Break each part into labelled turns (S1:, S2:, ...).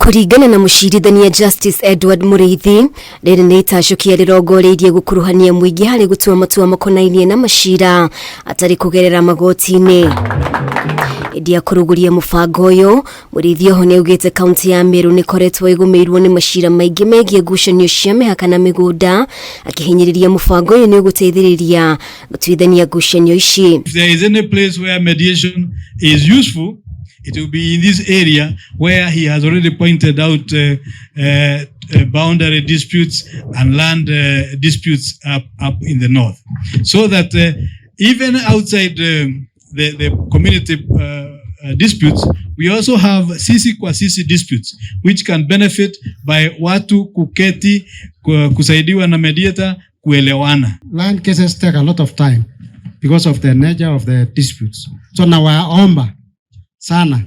S1: Kũringana na mũcirithania Justice Edward Mũrĩithi, rĩrĩ nĩ itacũkia rĩrongoreirie gũkuruhania mũingĩ harĩ gũtua matua makonainie na macira atarĩ kũgerera magoti-inĩ. Ĩndĩ ya kũrugũria mũbango ũyũ, Mũrĩithi oho nĩaugĩte kaunti ya Meru nĩkoretwo ĩgũmĩirwo nĩ macira maingĩ megiĩ ngucanio cia mĩhaka na mĩgũnda, akĩhinyĩrĩria mũbango ũyũ nĩũgũteithĩrĩria gũtuithania ngucanio ici.
S2: If there is any place where mediation is useful, it will be in this area where he has already pointed out boundary disputes and land disputes up in the north. So that even outside the community disputes, we also have sisi kwa sisi disputes, which can benefit by watu kuketi, kusaidiwa na mediator, kuelewana.
S3: Land cases take a lot of time because of the nature of the disputes. So nawaomba sana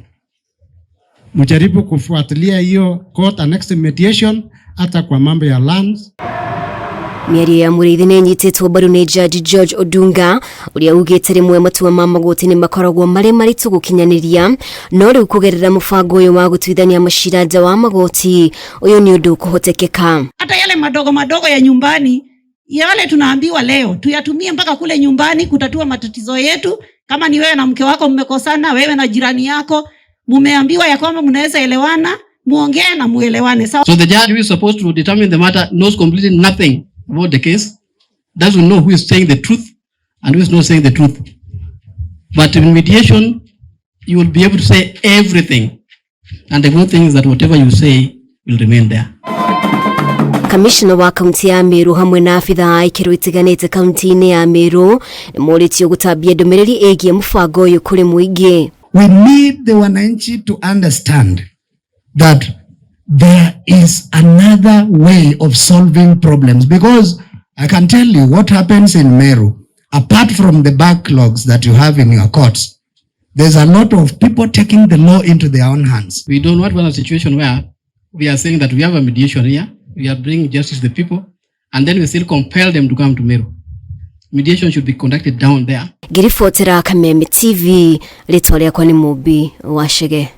S3: mjaribu kufuatilia hiyo court annexed mediation hata kwa mambo ya lands.
S1: Mĩario ya Mũrĩithi nĩ ĩnyitĩtwo mbaru nĩ Jaji George Odunga, ũrĩa ugĩte rĩmwe matua ma magoti nĩ makoragwo marĩ maritũ gũkinyanĩria, no rĩu kũgerera mũbango ũyũ wa gũtuithania macira nja wa magoti, ũyũ nĩ ũndũ ũkũhotekeka.
S4: Hata yale madogo madogo ya nyumbani yale tunaambiwa leo tuyatumie mpaka kule nyumbani kutatua matatizo yetu. Kama ni wewe na mke wako mmekosana, wewe na jirani yako mumeambiwa ya kwamba mnaweza elewana, muongee na muelewane. Sawa.
S5: So the judge who is supposed to determine the matter knows completely nothing about the case, doesn't know who is saying the truth and who is not saying the truth. But in mediation, you will be able to say everything. And the good thing is that whatever you say will remain there.
S1: Kamishna wa kaunti ya Meru hamwe na abithaa a ikĩro itiganĩte kaunti-inĩ ya Meru nĩ morĩtio gũtambia ndũmĩrĩri ĩgiĩ mũbango ũyũ kũrĩ mũingĩ.
S6: We need the wananchi to understand that there is another way of solving problems, because I can tell you what happens in Meru, apart from the backlogs that you have in your courts, there's a lot of people taking the law into their own hands.
S5: We don't want a situation where we are saying that we have a mediation here, we are bringing justice to the people, and then we still compel them to come to Meru. Mediation should be conducted down there.
S1: Ngĩribotera Kameme TV, rĩtwa rĩakwa nĩ Mũmbi wa Chege.